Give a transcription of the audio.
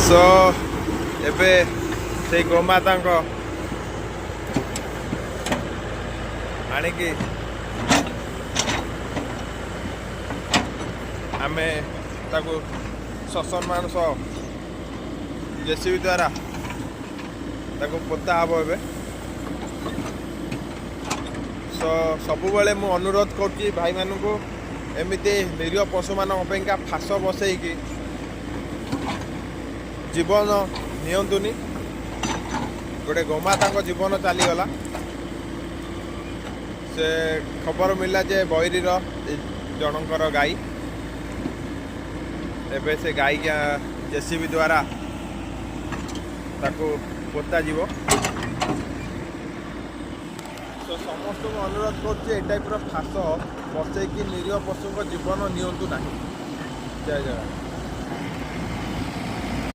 Show ଏବେ ସେଇ ଗୋମାତାଙ୍କ ଆଣିକି ଆମେ ତାକୁ ସସମ୍ମାନ ସହ ଜେସିବି ଦ୍ୱାରା ତାକୁ ପୋତା ହେବ ଏବେ। ସୋ ସବୁବେଳେ ମୁଁ ଅନୁରୋଧ କରୁଛି ଭାଇମାନଙ୍କୁ, ଏମିତି ନିରୀହ ପଶୁମାନଙ୍କ ପାଇଁକା ଫାଶ ବସେଇକି ଜୀବନ ନିଅନ୍ତୁନି। ଗୋଟେ ଗୋମାତାଙ୍କ ଜୀବନ ଚାଲିଗଲା। ସେ ଖବର ମିଳିଲା ଯେ ବୈରୀର ଜଣଙ୍କର ଗାଈ। ଏବେ ସେ ଗାଈ ଜେସିବି ଦ୍ୱାରା ତାକୁ ପୋତାଯିବ। ତ ସମସ୍ତଙ୍କୁ ଅନୁରୋଧ କରୁଛି, ଏ ଟାଇପ୍ର ଫାଶ ବସେଇକି ନିରୀହ ପଶୁଙ୍କ ଜୀବନ ନିଅନ୍ତୁ ନାହିଁ। ଜୟ ଜଗନ୍ନାଥ।